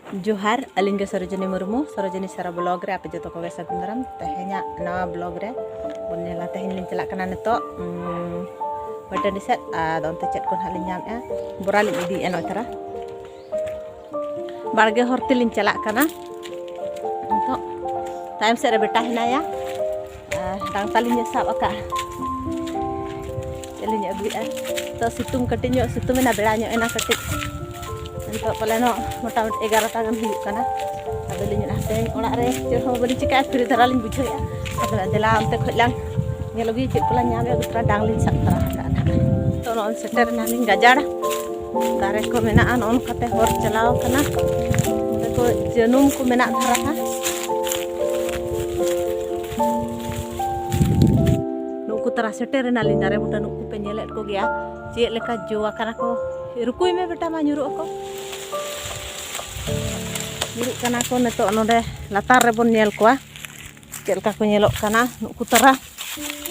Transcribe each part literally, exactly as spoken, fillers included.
ᱡᱚᱦᱟᱨ, ᱟᱹᱞᱤᱧ ᱜᱮ ᱥᱚᱨᱳᱡᱤᱱᱤ ᱢᱩᱨᱢᱩ, ᱥᱚᱨᱳᱡᱤᱱᱤ ᱥᱟᱨᱟ blog ᱨᱮ ᱟᱯᱮ ᱡᱚᱛᱚ ᱠᱚᱜᱮ ᱥᱟᱹᱜᱩᱱ ᱫᱟᱨᱟᱢ᱾ ᱛᱮᱦᱮᱧᱟᱜ ᱱᱟᱣᱟ blog ᱨᱮ ᱵᱚᱱ ᱧᱮᱞᱟ᱾ ᱛᱮᱦᱮᱧ ᱞᱤᱧ ᱪᱟᱞᱟᱜ ᱠᱟᱱᱟ ᱱᱤᱛᱚᱜ, ᱩᱢ, ᱵᱟᱹᱴᱟᱹᱱᱤ ᱥᱮᱫ, ᱟᱨ ᱚᱱᱛᱮ ᱪᱮᱫ ᱠᱚ ᱱᱟᱦᱟᱜ ᱞᱤᱧ ᱧᱟᱢᱮᱜᱼᱟ, ᱵᱚᱨᱟ ᱞᱤᱧ ᱤᱫᱤᱭᱮᱜᱼᱟ ᱱᱚᱜᱼᱚᱭ ᱛᱟᱨᱟ᱾ ᱵᱟᱲᱜᱮ ᱦᱚᱨ ᱛᱮᱞᱤᱧ ᱪᱟᱞᱟᱜ ᱠᱟᱱᱟ᱾ ᱱᱤᱛᱚᱜ ᱛᱟᱭᱚᱢ ᱥᱮᱫ ᱨᱮ ᱵᱮᱴᱟ ᱦᱮᱱᱟᱭᱟ᱾ ᱟᱨ ᱰᱟᱝ ᱛᱟᱞᱤᱧ ᱮ ᱥᱟᱵ ᱟᱠᱟᱫᱼᱟ᱾ ᱪᱮᱫ ᱞᱤᱧ ᱟᱹᱜᱩᱭᱮᱫᱼᱟ? ᱱᱤᱛᱚᱜ ᱥᱤᱛᱩᱝ ᱠᱟᱹᱴᱤᱡ ᱧᱚᱜ ᱥᱤᱛᱩᱝ ᱮᱱᱟ, ᱵᱮᱲᱟ ᱧᱚᱜ ᱮᱱᱟ ᱠᱟᱹᱴᱤᱡ᱾ ᱱᱤᱛᱚᱜ ᱯᱟᱞᱮᱱᱚᱜ ᱢᱚᱴᱟᱢᱩᱴᱤ ᱮᱜᱟᱨᱚᱴᱟ ᱜᱟᱱ ᱦᱩᱭᱩᱜ ᱠᱟᱱᱟ᱾ ᱟᱫᱚ ᱞᱤᱧ ᱢᱮᱱᱟ, ᱦᱟᱯᱮ ᱚᱲᱟᱜ ᱨᱮ ᱪᱮᱫ ᱦᱚᱸ ᱵᱟᱹᱞᱤᱧ ᱪᱤᱠᱟᱹᱭᱟ, free ᱫᱷᱟᱨᱟ ᱞᱤᱧ ᱵᱩᱡᱷᱟᱹᱣᱮᱫᱼᱟ᱾ ᱟᱫᱚ ᱫᱮᱞᱟ ᱚᱱᱛᱮ ᱠᱷᱚᱡ ᱞᱟᱝ ᱧᱮᱞ ᱟᱹᱜᱩᱭᱟ ᱪᱮᱫ ᱠᱚᱞᱟᱝ ᱧᱟᱢᱮᱫᱼᱟ, ᱩᱱ ᱛᱚᱨᱟ ᱰᱟᱝ ᱞᱤᱧ ᱥᱟᱵ ᱛᱚᱨᱟ ᱟᱠᱟᱫᱼᱟ ᱱᱟᱦᱟᱜ᱾ ᱛᱚ ᱱᱚᱜᱼᱚᱭ ᱥᱮᱴᱮᱨ ᱮᱱᱟᱞᱤᱧ ᱜᱟᱡᱟᱲ᱾ ᱫᱟᱨᱮ ᱠᱚ ᱢᱮᱱᱟᱜᱼᱟ, ᱱᱚᱜᱼᱚ ᱱᱚᱝᱠᱟᱛᱮ ᱦᱚᱨ ᱪᱟᱞᱟᱣ ᱠᱟᱱᱟ᱾ ᱱᱚᱸᱰᱮ ᱠᱚ ᱡᱟᱹᱱᱩᱢ ᱠᱚ ᱢᱮᱱᱟᱜ ᱫᱷᱟᱨᱟ ᱦᱟᱸᱜ᱾ ᱱᱩᱠᱩ ᱛᱟᱨᱟ ᱥᱮᱴᱮᱨ ᱮᱱᱟᱞᱤᱧ ᱫᱟᱨᱮ ᱵᱩᱴᱟᱹ᱾ ᱱᱩᱠᱩ ᱯᱮ ᱧᱮᱞᱮᱫ ᱠᱚᱜᱮᱭᱟ ᱪᱮᱫ ᱞᱮᱠᱟ ᱡᱚ ᱟᱠᱟᱱᱟ ᱠᱚ᱾ ᱨᱩᱠᱩᱭ ᱢᱮ ᱵᱮᱴᱟ, ᱢᱟ ᱧᱩᱨᱩᱜ ᱟᱠᱚ᱾ ᱧᱩᱨᱩᱜ ᱠᱟᱱᱟ ᱠᱚ᱾ ᱱᱤᱛᱚᱜ ᱱᱚᱰᱮ ᱞᱟᱛᱟᱨ ᱨᱮᱵᱚᱱ ᱧᱮᱞ ᱠᱚᱣᱟ ᱪᱮᱫ ᱞᱮᱠᱟ ᱠᱚ ᱧᱮᱞᱚᱜ ᱠᱟᱱᱟ᱾ ᱱᱩᱠᱩ ᱛᱟᱨᱟ,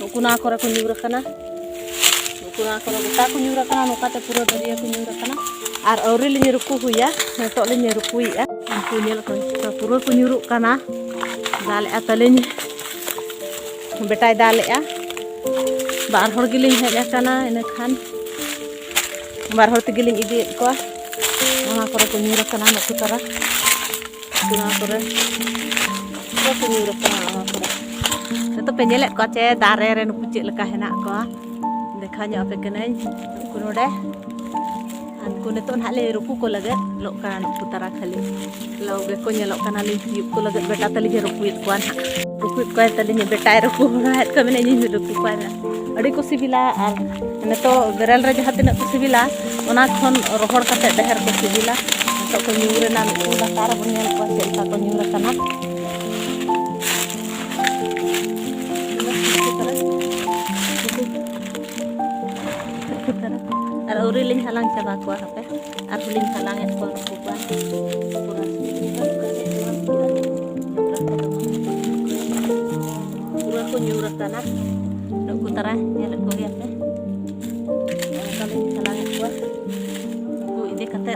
ᱱᱩᱠᱩ ᱱᱚᱣᱟ ᱠᱚᱨᱮ ᱠᱚ ᱧᱩᱨ ᱟᱠᱟᱱᱟ᱾ ᱱᱩᱠᱩ ᱱᱚᱣᱟ ᱠᱚᱨᱮ ᱜᱚᱴᱟ ᱠᱚ ᱧᱩᱨ ᱟᱠᱟᱱᱟ, ᱱᱚᱝᱠᱟᱛᱮ ᱯᱩᱨᱟᱹ ᱫᱟᱹᱨᱭᱟᱹ ᱠᱚ ᱧᱩᱨ ᱟᱠᱟᱱᱟ᱾ ᱟᱨ ᱟᱹᱣᱨᱤ ᱞᱤᱧ ᱨᱩᱠᱩ ᱦᱩᱭᱟ, ᱱᱤᱛᱚᱜ ᱞᱤᱧ ᱨᱩᱠᱩᱭᱮᱫᱼᱟ᱾ ᱩᱱᱠᱩ ᱧᱮᱞ ᱠᱚ ᱯᱩᱨᱟᱹ ᱠᱚ ᱧᱩᱨᱩᱜ ᱠᱟᱱᱟ᱾ ᱫᱟᱞᱮᱜᱼᱟ ᱛᱟᱹᱞᱤᱧ, ᱵᱮᱴᱟᱭ ᱫᱟᱞᱮᱜᱼᱟ᱾ ᱵᱟᱨ ᱦᱚᱲ ᱜᱮᱞᱤᱧ ᱦᱮᱡ ᱟᱠᱟᱱᱟ, ᱤᱱᱟᱹᱠᱷᱟᱱ ᱵᱟᱨ ᱦᱚᱲ ᱛᱮᱜᱮ ᱞᱤᱧ ᱤᱫᱤᱭᱮᱫ ᱠᱚᱣᱟ᱾ ᱚᱱᱟ ᱠᱚᱨᱮ ᱠᱚ ᱧᱩᱨ ᱟᱠᱟᱱᱟ ᱱᱩᱠᱩ ᱛᱟᱨᱟ᱾ ᱱᱚᱣᱟ ᱠᱚᱨᱮ ᱠᱚ ᱧᱩᱨ ᱟᱠᱟᱱᱟ, ᱱᱚᱣᱟ ᱠᱚᱨᱮ᱾ ᱱᱤᱛᱚᱜ ᱯᱮ ᱧᱮᱞᱮᱫ ᱠᱚᱣᱟ ᱪᱮ ᱫᱟᱨᱮ ᱨᱮ ᱱᱩᱠᱩ ᱪᱮᱫ ᱞᱮᱠᱟ ᱦᱮᱱᱟᱜ ᱠᱚᱣᱟ? ᱫᱮᱠᱷᱟᱣ ᱧᱚᱜ ᱟᱯᱮ ᱠᱟᱹᱱᱟᱹᱧ᱾ ᱱᱩᱠᱩ ᱱᱚᱰᱮ, ᱟᱨ ᱱᱩᱠᱩ ᱱᱤᱛᱚᱜ ᱱᱟᱦᱟᱜ ᱞᱮ ᱨᱩᱠᱩ ᱠᱚ ᱞᱟᱹᱜᱤᱫ ᱞᱚᱜ ᱠᱟᱱᱟ ᱱᱩᱠᱩ ᱛᱟᱨᱟ ᱠᱷᱟᱹᱞᱤ᱾ ᱞᱟᱹᱣ ᱜᱮᱠᱚ ᱧᱮᱞᱚᱜ ᱠᱟᱱᱟ, ᱞᱤᱧ ᱛᱤᱭᱳᱜ ᱠᱚ ᱞᱟᱹᱜᱤᱫ ᱵᱮᱴᱟ ᱛᱟᱹᱞᱤᱧ ᱮ ᱨᱩᱠᱩᱭᱮᱫ ᱠᱚᱣᱟ ᱱᱟᱦᱟᱜ᱾ ᱨᱩᱠᱩᱭᱮᱫ ᱠᱚᱣᱟᱭ ᱛᱟᱹᱞᱤᱧ ᱵᱮᱴᱟᱭ ᱨᱩᱠᱩ ᱵᱟᱲᱟᱭᱮᱫ ᱠᱚᱣᱟ, ᱢᱮᱱᱮᱫ ᱤᱧ ᱨᱩᱠᱩ ᱠᱚᱣᱟ ᱱᱟᱦᱟᱜ᱾ ᱟᱹᱰᱤ ᱠᱚ ᱥᱤᱵᱤᱞᱟ, ᱟᱨ ᱱᱤᱛᱚᱜ ᱵᱮᱨᱮᱞ ᱨᱮ ᱡᱟᱦᱟᱸ ᱛᱤᱱᱟᱹᱜ ᱠᱚ ᱥᱤᱵᱤᱞᱟ, ᱚᱱᱟ ᱠᱷᱚᱱ ᱨᱚᱦᱚᱲ ᱠᱟᱛᱮ ᱰᱷᱮᱨ ᱠᱚ ᱥᱤᱵᱤᱞᱟ᱾ ᱱᱤᱛᱚᱜ ᱠᱚ ᱧᱩᱨ ᱮᱱᱟ ᱱᱩᱠᱩ ᱞᱟᱛᱟᱨ ᱨᱮᱵᱚᱱ ᱧᱮᱞ ᱠᱚᱣᱟ ᱪᱮᱫ ᱞᱮᱠᱟ ᱠᱚ ᱧᱩᱨ ᱟᱠᱟᱱᱟ᱾ ᱟᱨ ᱟᱹᱣᱨᱤ ᱞᱤᱧ ᱦᱟᱞᱟᱝ ᱪᱟᱵᱟ ᱠᱚᱣᱟ ᱦᱟᱯᱮ, ᱟᱨᱦᱚᱸ ᱞᱤᱧ ᱦᱟᱞᱟᱝ ᱮᱫ ᱠᱚᱣᱟ ᱱᱩᱠᱩ ᱠᱚ᱾ ᱯᱩᱨᱟᱹ ᱠᱚ ᱧᱩᱨ ᱟᱠᱟᱱᱟ᱾ ᱱᱩᱠᱩ ᱛᱟᱨᱟ ᱧᱮᱞᱮᱫ ᱠᱚᱜᱮᱭᱟ ᱯᱮ᱾ ᱚᱱᱠᱟ ᱞᱤᱧ ᱦᱟᱞᱟᱝ ᱮᱫ ᱠᱚᱣᱟ᱾ ᱱᱩᱠᱩ ᱤᱫᱤ ᱠᱟᱛᱮ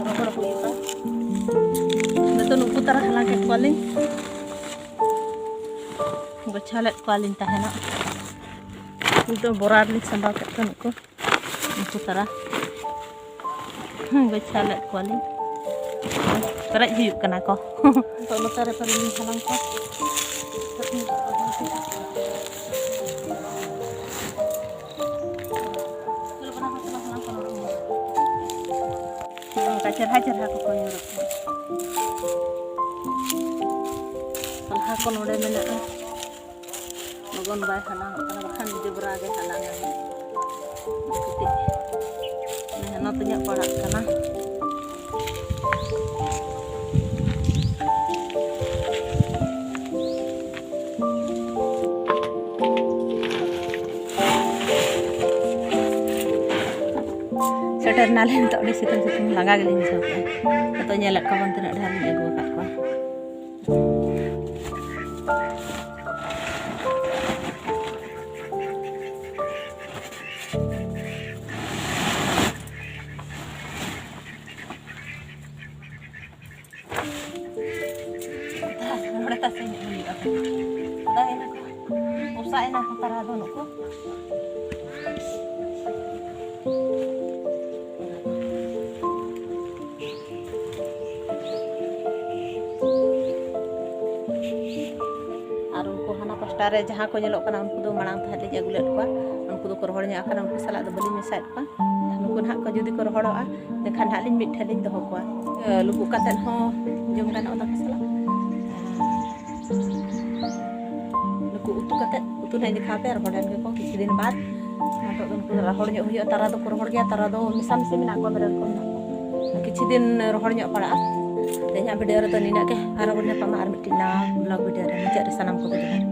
ᱨᱚᱦᱚᱲ ᱦᱩᱭᱩᱜᱼᱟ᱾ ᱦᱟᱞᱟᱝ ᱠᱮᱫ ᱠᱚᱣᱟᱞᱤᱧ, ᱜᱚᱪᱷᱟ ᱞᱮᱫ ᱠᱚᱣᱟᱞᱤᱧ ᱛᱟᱦᱮᱱᱚᱜ᱾ ᱱᱤᱛᱚᱜ ᱵᱚᱨᱟ ᱨᱮᱞᱤᱧ ᱥᱟᱢᱵᱟᱣ ᱠᱮᱫ ᱠᱚᱣᱟ ᱱᱩᱠᱩ, ᱩᱱᱠᱩ ᱛᱟᱨᱟ᱾ ᱦᱩᱸ, ᱜᱚᱪᱷᱟ ᱞᱮᱫ ᱠᱚᱣᱟᱞᱤᱧ᱾ ᱯᱮᱨᱮᱡ ᱦᱩᱭᱩᱜ ᱠᱟᱱᱟ ᱠᱚ᱾ ᱱᱤᱛᱚᱜ ᱱᱚᱛᱮ ᱨᱮ ᱯᱟᱞᱮ ᱞᱤᱧ ᱦᱟᱞᱟᱝ ᱠᱚᱣᱟ᱾ ᱱᱚᱝᱠᱟ ᱪᱮᱨᱦᱟ ᱪᱮᱨᱦᱟ ᱠᱚᱠᱚ ᱧᱩᱨᱩᱜ ᱠᱟᱱᱟ᱾ ᱯᱟᱞᱦᱟ ᱠᱚ ᱱᱚᱰᱮ ᱢᱮᱱᱟᱜᱼᱟ᱾ ᱞᱚᱜᱚᱱ ᱵᱟᱭ ᱦᱟᱞᱟᱝᱚᱜ ᱠᱟᱱᱟ, ᱵᱟᱠᱷᱟᱱ ᱡᱚᱵᱽᱨᱟ ᱜᱮ ᱦᱟᱞᱟᱝ ᱟᱭ᱾ ᱠᱟᱹᱴᱤᱡ ᱢᱮᱦᱱᱚᱛ ᱧᱚᱜ ᱯᱟᱲᱟᱜ ᱠᱟᱱᱟ᱾ ᱥᱮᱴᱮᱨ ᱱᱟᱞᱮ ᱱᱤᱛᱚᱜ ᱟᱹᱰᱤ ᱥᱤᱛᱩᱝ ᱥᱤᱛᱩᱝ ᱞᱟᱸᱜᱟ ᱜᱮᱞᱤᱧ ᱵᱩᱡᱷᱟᱹᱣ ᱠᱮᱜᱼᱟ᱾ ᱱᱤᱛᱚᱜ ᱧᱮᱞᱮᱫ ᱠᱚᱣᱟ ᱵᱚᱱ ᱛᱤᱱᱟᱹᱜ ᱰᱷᱮᱨ ᱞᱤᱧ ᱟᱹᱜᱩ ᱟᱠᱟᱫ ᱠᱚᱣᱟ᱾ ᱱᱚᱰᱮ ᱛᱟᱥᱮ ᱧᱚᱜ ᱦᱩᱭᱩᱜᱼᱟ᱾ ᱫᱟᱜ ᱮᱱᱟ ᱠᱚ᱾ ᱯᱚᱥᱟᱜ ᱮᱱᱟ ᱠᱚ ᱛᱟᱨᱟ ᱫᱚ ᱱᱩᱠᱩ᱾ ᱟᱨ ᱩᱱᱠᱩ ᱦᱟᱱᱟ ᱯᱟᱥᱴᱟ ᱨᱮ ᱡᱟᱦᱟᱸ ᱠᱚ ᱧᱮᱞᱚᱜ ᱠᱟᱱᱟ, ᱩᱱᱠᱩ ᱫᱚ ᱢᱟᱲᱟᱝ ᱛᱟᱦᱮᱸᱫ ᱞᱤᱧ ᱟᱹᱜᱩ ᱞᱮᱫ ᱠᱚᱣᱟ᱾ ᱩᱱᱠᱩ ᱫᱚᱠᱚ ᱨᱚᱦᱚᱲ ᱧᱚᱜ ᱟᱠᱟᱱᱟ, ᱩᱱᱠᱩ ᱥᱟᱞᱟᱜ ᱫᱚ ᱵᱟᱹᱞᱤᱧ ᱢᱮᱥᱟᱭᱮᱫ ᱠᱚᱣᱟ᱾ ᱱᱩᱠᱩ ᱱᱟᱦᱟᱜ ᱠᱚ ᱡᱩᱫᱤ ᱠᱚ ᱨᱚᱦᱚᱲᱚᱜᱼᱟ, ᱮᱱᱠᱷᱟᱱ ᱱᱟᱦᱟᱜ ᱞᱤᱧ ᱢᱤᱫ ᱴᱷᱮᱱ ᱞᱤᱧ ᱫᱚᱦᱚ ᱠᱚᱣᱟ᱾ ᱞᱩᱵᱩᱜ ᱠᱟᱛᱮᱫ ᱦᱚᱸ ᱡᱚᱢ ᱜᱟᱱᱚᱜᱼᱟ ᱫᱟᱠᱟ ᱥᱟᱞᱟᱜ᱾ ᱱᱩᱠᱩ ᱩᱛᱩ ᱠᱟᱛᱮᱫ, ᱩᱛᱩ ᱱᱟᱦᱟᱜ ᱤᱧ ᱫᱮᱠᱷᱟᱣ ᱟᱯᱮᱭᱟ, ᱨᱚᱦᱚᱲ ᱞᱮᱱ ᱜᱮᱠᱚ ᱠᱤᱪᱷᱩ ᱫᱤᱱ ᱵᱟᱫᱽ᱾ ᱱᱤᱛᱚᱜ ᱫᱚ ᱱᱩᱠᱩ ᱫᱚ ᱨᱚᱦᱚᱲ ᱧᱚᱜ ᱦᱩᱭᱩᱜᱼᱟ, ᱛᱟᱨᱟ ᱫᱚᱠᱚ ᱨᱚᱦᱚᱲ ᱜᱮᱭᱟ, ᱛᱟᱨᱟ ᱫᱚ ᱢᱮᱥᱟ ᱢᱮᱥᱤ ᱢᱮᱱᱟᱜ ᱠᱚᱣᱟ ᱵᱮᱨᱮᱞ ᱠᱚ ᱢᱮᱱᱟᱜ ᱠᱚᱣᱟ᱾ ᱠᱤᱪᱷᱩ ᱫᱤᱱ ᱨᱚᱦᱚᱲ ᱧᱚᱜ ᱯᱟᱲᱟᱜᱼᱟ᱾ ᱛᱮᱦᱮᱧᱟᱜ video ᱨᱮᱫᱚ ᱱᱤᱱᱟᱹᱜ ᱜᱮ, ᱟᱨᱚ ᱵᱚᱱ ᱧᱟᱯᱟᱢᱟ ᱟᱨ ᱢᱤᱫᱴᱤᱡ ᱱᱟᱣᱟ vlog video ᱨᱮ᱾ ᱢᱩᱪᱟᱹᱫ ᱨᱮ ᱥᱟᱱᱟᱢ ᱠᱚᱜᱮ ᱡᱚᱦᱟᱨ᱾